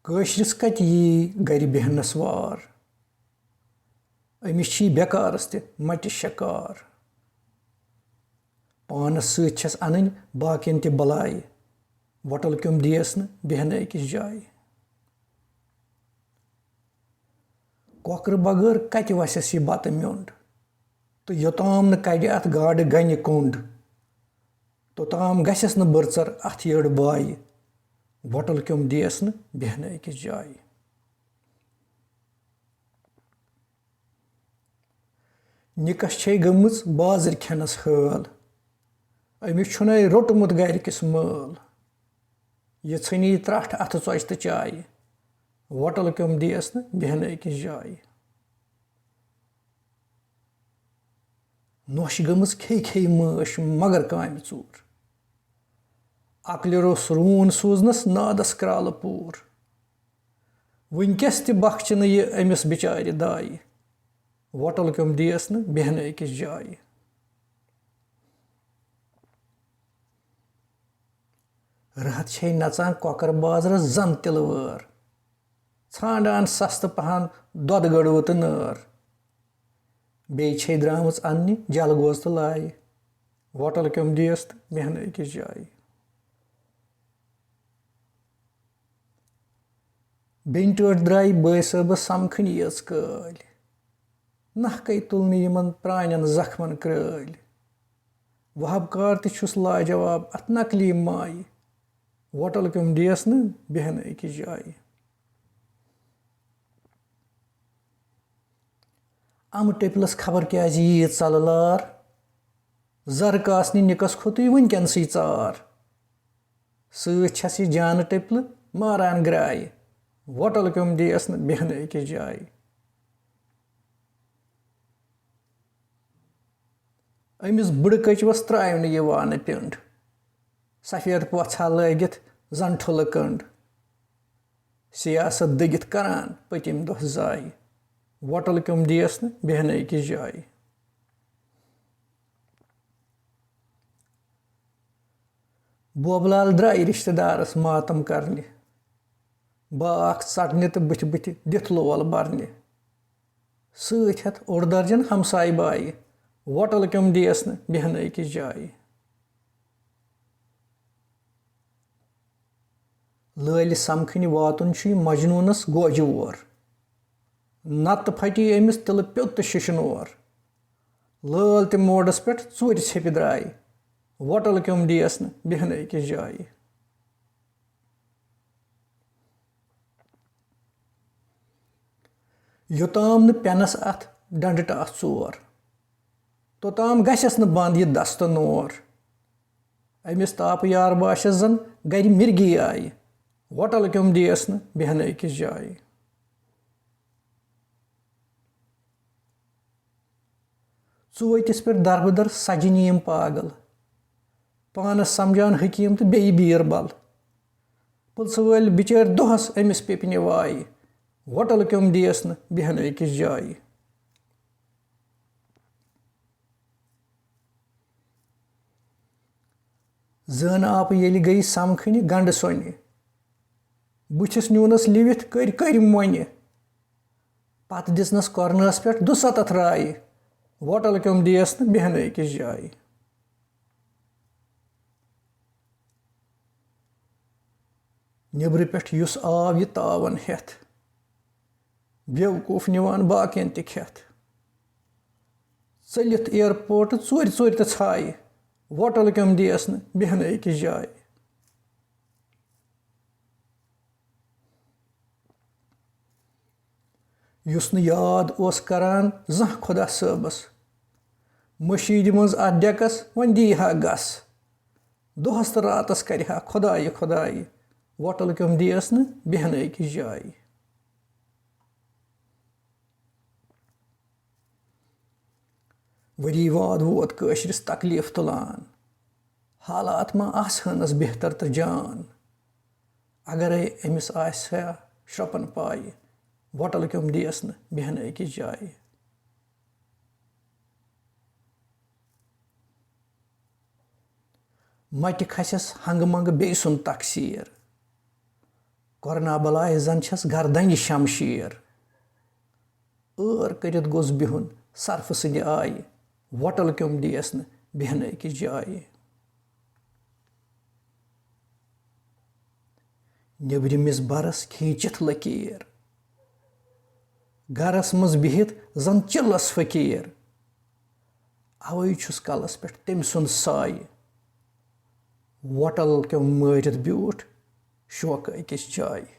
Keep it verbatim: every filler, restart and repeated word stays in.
کٲشرِس کتہِ یی گرِ بیہنس وار؟ أمِس چھی بیکارس تہِ مٹہِ شکار۔ پانس سۭتۍ چھس انٕنۍ باقین تہِ بلاے، وۄٹل کیوٚم دیس نہٕ بیہنہٕ أکِس جایہِ۔ کۄکرٕ بغٲر کتہِ وسٮ۪س یہِ بتہٕ میوٚنٛڈ؟ تہٕ یوٚتام نہٕ کڑِ اتھ گاڈٕ گنہِ کوٚنٛڈ، توٚتام گژھٮ۪س نہٕ بٔرژر اتھ یٔڑ بایہِ، وۄٹل کیوٚم دیس نہٕ بیہنہٕ أکِس جایہِ۔ نِکس چھے گٔمٕژ بازٕرۍ کھٮ۪نس حٲل، أمِس چھُنَے روٚٹمُت گرِکِس مٲل۔ یہِ ژھٕنی ترٛٹھ اَتھٕ ژۄچہِ تہٕ چایہِ، وۄٹل کیوٚم دیس نہٕ بیہنہٕ أکِس جایہِ۔ نۄش گٔمٕژ کھے کھے مٲش مگر کامہِ ژوٗر، اکلہِ روٚس روٗن سوٗزنس نادس کرالہٕ پوٗر۔ وٕنکیٚس تہِ بخچہِ نہٕ یہِ أمِس بِچارِ دایہِ، وۄٹل کیوٚم دیس نہٕ بیہنہٕ أکِس جایہِ۔ رٕہَتھ چھے نژان کۄکر بازرس زن تِلہٕ وٲر، ژھانڈان سستہٕ پہن دۄدٕ گٔڑوٕ تہٕ نٲر۔ بیٚیہِ چھے درٛامٕژ اننہِ جلگوز تہٕ لایہِ، وۄٹل کیوٚم دیس تہٕ بیہنہٕ أکِس جایہِ۔ بیٚنہِ ٹٲٹھۍ درٛایہِ بٲے صٲبس سمکھٕنۍ یٲژ کٲلۍ، نکھٕ کَے تُلنہٕ یِمن پرٛانٮ۪ن زخمن کرٛٲلۍ۔ وہب کار تہِ چھُس لاجواب اتھ نقلی مایہِ، وۄٹل کیوٚم دیس نہٕ بیہنہٕ أکِس جایہِ۔ امہٕ ٹٔپلس خبر کیازِ ییٖژ ژلہٕ لار، زر کاسنہِ نِکس کھوٚتُے وٕنکیٚنسٕے ژار۔ سۭتۍ چھس یہِ جانہٕ ٹٔپلہٕ ماران گرٛایہِ، وۄٹل کیوٚم دیس نہٕ بیہنہٕ أکِس جایہِ۔ أمِس بٕڑٕ کٔچوَس ترٛاوِ نہٕ یہِ وانہٕ پِنٛڈ، سفید پوژھا لٲگِتھ زن ٹھُلہٕ کٔنٛڈ۔ سیاست دٔگِتھ کران پٔتِم دۄہ ضایہِ، وۄٹل کیوٚم دیس نہٕ بیہنہٕ أکِس جایہِ۔ بوبلال درٛایہِ رشتہٕ دارس ماتم کرنہِ، باکھ ژٹنہِ تہٕ بٕتھِ بٕتھِ دِتھ لول برنہِ۔ سۭتۍ ہٮ۪تھ اوٚڑ درجن ہمسایہِ بایہِ، وۄٹل کیوٚم دیس نہٕ بیہنہٕ أکِس جایہِ۔ لٲلہِ سمکھنہِ واتُن چھُ یہِ مجنوٗنس گوجہِ وور، نتہٕ پھٹی أمِس تِلہٕ پیوٚت تہٕ شِشنور۔ لٲل تہِ موڈس پٮ۪ٹھ ژوٗرِ ژھیٚپہِ درٛایہِ، وۄٹل کیوٚم دیس نہٕ بیہنہٕ أکِس جایہِ۔ یوٚتام نہٕ پٮ۪نس اتھ ڈنڈٕ ٹاس ژور، توٚتام گژھٮ۪س نہٕ بنٛد یہِ دستہٕ نور۔ أمِس تاپہٕ یار باسٮ۪س زن گرِ مرگی آیہِ، وۄٹل کیوٚم دیس نہٕ بیہنہٕ أکِس جایہِ۔ ژوٗنٛٹھِس پٮ۪ٹھ دربٕدر سجہِ نیٖم پاگل، پانس سمجھان حکیٖم تہٕ بیٚیہِ بیٖربل۔ پٕلژٕ وٲلۍ بِچٲرۍ دۄہس أمِس پیٚپنہِ وایہِ، وۄٹل کیوٚم دیس نہٕ بیہنہٕ أکِس جایہِ۔ زٲنہٕ آپہٕ ییٚلہِ گٔیہِ سمکھنہِ گنڈٕ سۄنہِ، بُتھِس نیوٗنس لِوِتھ کٔرۍ کٔرۍ مۄنہِ۔ پتہٕ دِژنس کۄرنس پٮ۪ٹھ دُسَتتھ رایہِ، وۄٹل کیوٚم دیس نہٕ بیہنہٕ أکِس جایہِ۔ نیٚبرٕ پٮ۪ٹھ یُس آو یہِ تاوَن ہٮ۪تھ، بیوقوٗف نِوان باقین تہِ کھٮ۪تھ۔ ژٔلِتھ ایرپورٹ ژورِ ژورِ تہٕ ژھایہِ، وۄٹل کیوٚم دیس نہٕ بیہنہٕ أکِس جایہِ۔ یُس نہٕ یاد اوس کران زانٛہہ خۄدا صٲبس، مٔشیٖدِ منٛز اتھ ڈٮ۪کس وۄنۍ دی ہا گس۔ دۄہس تہٕ راتس کرِ ہا خۄدایہِ خۄدایہِ، وۄٹل کیوٚم دیس نہٕ بیہنہٕ أکِس جایہِ۔ ؤری واد ووت کٲشرِس تکلیف تُلان، حالات ما آسہٕ ہنس بہتر تہٕ جان؟ اگرے أمِس آسہِ ہا شرٛپن پایہِ، وۄٹل کیوٚم دیس نہٕ بیہنہٕ أکِس جایہِ۔ مٹہِ کھسٮ۪س ہنگہٕ منگہٕ بیٚیہِ سُنٛد تقصیر۔ کورنا بلایہِ زن چھس گردنہِ شمشیر۔ ٲر کٔرِتھ گوٚژھ بِہُن صرفہٕ سٕنٛدِ آیہِ، وۄٹل کیوٚم دِیس نہٕ بیہنہٕ أکِس جایہِ۔ نیبرِمِس برس کھینچِتھ لکیر، گرس منٛز بِہِتھ زن چِلس فقیر۔ اوے چھُس کلس پٮ۪ٹھ تٔمۍ سُنٛد سایہِ، وۄٹل کیوٚم مٲرِتھ بیوٗٹھ شوقہٕ أکِس جایہِ۔